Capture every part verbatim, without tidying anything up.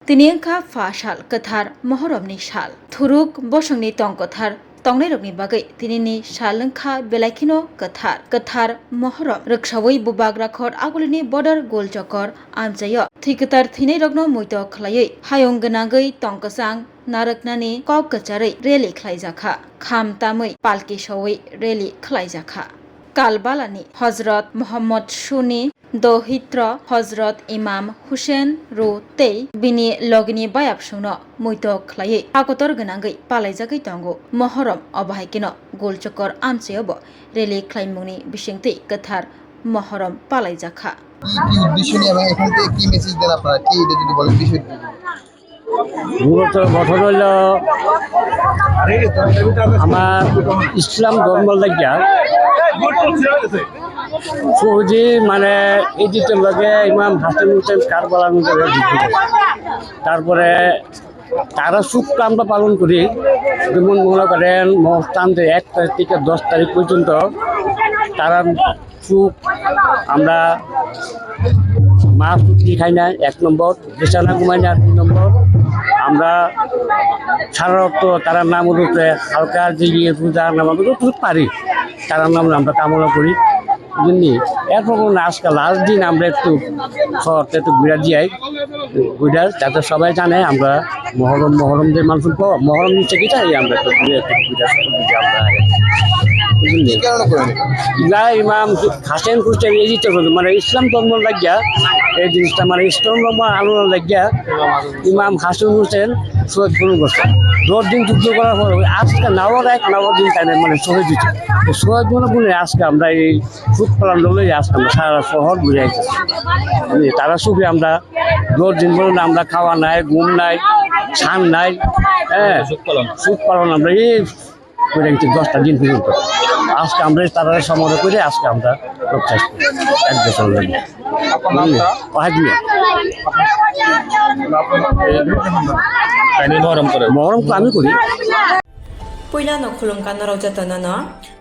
Tini wngkha pha sal kwthar Mohoromni sal. Thuruk bosongni tong kwthar tongnairokni bagwi tinini sal wngkha belai kheno kwthar. Kwthar Mohorom rwksaui Bubagra Khor Agulini border Golchokor amchaio thwi kwthar thwinairokno muitok khlaiwi hayung gwnangwi tong kwchang narwknani kok kwcharwi rally khlaijakha. Kham tamwi palki soui rally khlaijakha. Kalbalani Hozrot Mohammod Suni, Dohitro Hozrot Imam Hussein Ru tei bini logini bayapsongno muitok khlaiwi hakotor gwnangwi palaijagwi tongo. Mohorom obo hai kheno Golchokor amchaiobo rally khlaimungni bisingtwi kwthar Mohorom palaijakha. কি কি উদ্দেশ্য নিয়ে এবং এখান থেকে কি মেসেজ দেন আপনারা, কি এটা যদি বলেন বিষয়টা। মূলত ঘটনা হইল আমার ইসলাম ধর্ম লাগিয়া সৌদি মানে ইজিপ্টের লগে ইমাম হাসান হুসেন কারবালার মধ্যে যুদ্ধ করছে। তারপরে তারা সুখ আমরা পালন করি, যেমন মনে করেন মহস্থান যে এক তারিখ থেকে দশ তারিখ পর্যন্ত তারা সুখ আমরা মাছ রুটি খাই না, এক নম্বর। বিছানা ঘুমাই না, দুই নম্বর। আমরা সারা রক্ত তারা নাম রূপে হালকা যে ইয়ে পূজা নামাজ যতটুকু পারি তারা নাম আমরা কামনা করি, বুঝলেন? এরপর কোনো আজকে লাস্ট দিন আমরা একটু শহরটা একটু ঘুরে দিয়ে আই, ঘুরে যাতে সবাই জানে আমরা মহরম, মহরম যে মানুষ মহরম নিচ্ছে কি তাই আমরা একটু ঘুরে একটু ঘুরে আসতে আমরা, বুঝলেন? কি কারণে করে? ইমা ইমাম হাসেন হোসেন এই জিতে বলতো, মানে ইসলাম ধর্ম লাগিয়া এই জিনিসটা, মানে ইসলাম ধর্ম আন্দোলন লাগিয়া ইমাম হাসেন হোসেন শহীদ গ্রহণ করছে। দশ দিন যুদ্ধ করার পর আজকে নাওয়ার এক নাওয়ার দিন তাই মানে শহীদ হয়েছে। তো শহীদ মনে করে আজকে আমরা এই সুখ পালন হলে আজকে আমরা সারা শহর ঘুরে আসছি। বুঝলি? তারা সুখে আমরা দশ দিন পর্যন্ত আমরা খাওয়া নাই, ঘুম নাই, ছান নাই, হ্যাঁ, সুখ পালন। সুখ পালন আমরা এই করে গেছি দশটা দিন পর্যন্ত। আজকে আমরা তারা সমাধান করে আজকে আমরা রক্ষা করি এক বছর লাগে। আপনার নামটা? ওয়াহিদ মিয়া। আপনি মহরম করেন? মহরম তো আমি করি। Puilano khulumkha norok jotono no.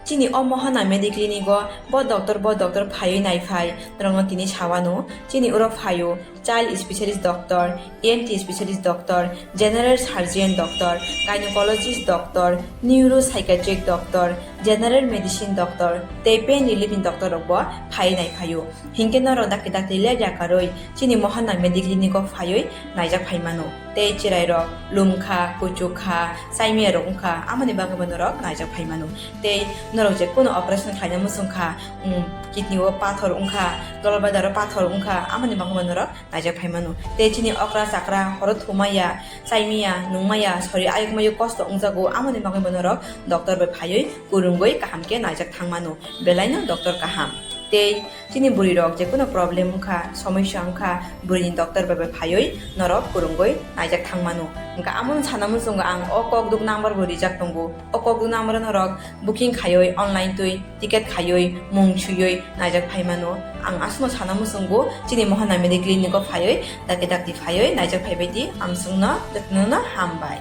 Chini o Mohana Mediclinic o bo doctor, bo doctor phaiwi naiphai, norokno tini sawano. Chini oro phaio child specialist doctor, E N T specialist doctor, general surgeon doctor, gynecologist doctor, neuropsychiatric doctor, general medicine doctor tei pain relief ni doctor rok bo phaiwi nai phaio. Hinkhe norok dakti dakti ler yakarwi chini Mohana Mediclinic o phaiwi naijak phai mano. Tei chwrai rok lumkha, kuchukha, chaimiya rok wngkha, amoni bagwi bo norok naijak phai mano. Tei norok je kuno operation khlaina muchungkha, um, kidney o pathor wngkha, gallbladder o pathor wngkha, amoni bagwi bo norok naijak phai mano. Tei chini okra chakra horo thumaya, chaimiya, nungmaya, sori ayuk mayuk kosto wngjago, amoni bagwi bo norok doctor bai phaiwi kwrwngwi kaham khe naijak thang mano. Belai no doctor kaham. Tei chini bwrwi rok je kuno problem wngkha, somosya wngkha, bwrwi ni doctor bai bai phaiwi norok kwrwngwi naijak thang mano. Hwnkha amo no sana muchungo ang o kok duk number bo rijak tongo. O kok duk number o norok booking khaiwi online twi ticket khaiwi mung swiwi naijak phai mano. Ang aswkno sana muchungo chini Mohana Mediclinic o phaiwi dakti dakti phaiwi naijak phaibai di. Amswkno jotono no hambai.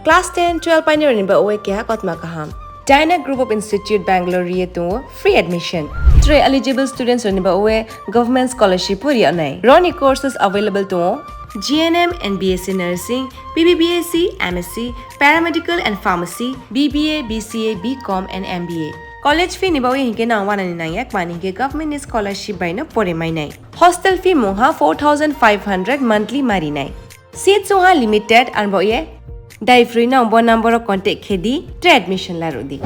Class ten, twelve painirokni ba oe keha kotma kaham. Dyna Group of Institute Bangalore ri tongo free admission. Three eligible students rokni ba oe government scholarship pori anai. Roni courses available tongo. G N M and B S C Nursing, B B B S C, M S C, Paramedical and Pharmacy, B B A, B C A, B Com and M B A. College fee ni bagwi hinkhe nang wanani nangya, kmani hinkhe government ni scholarship bai no pore mainai. Hostel fee mungha four thousand five hundred monthly marinai. Seat chungha limited, arbo ye dai free no bo number o contact khe di, tre admission la rw di.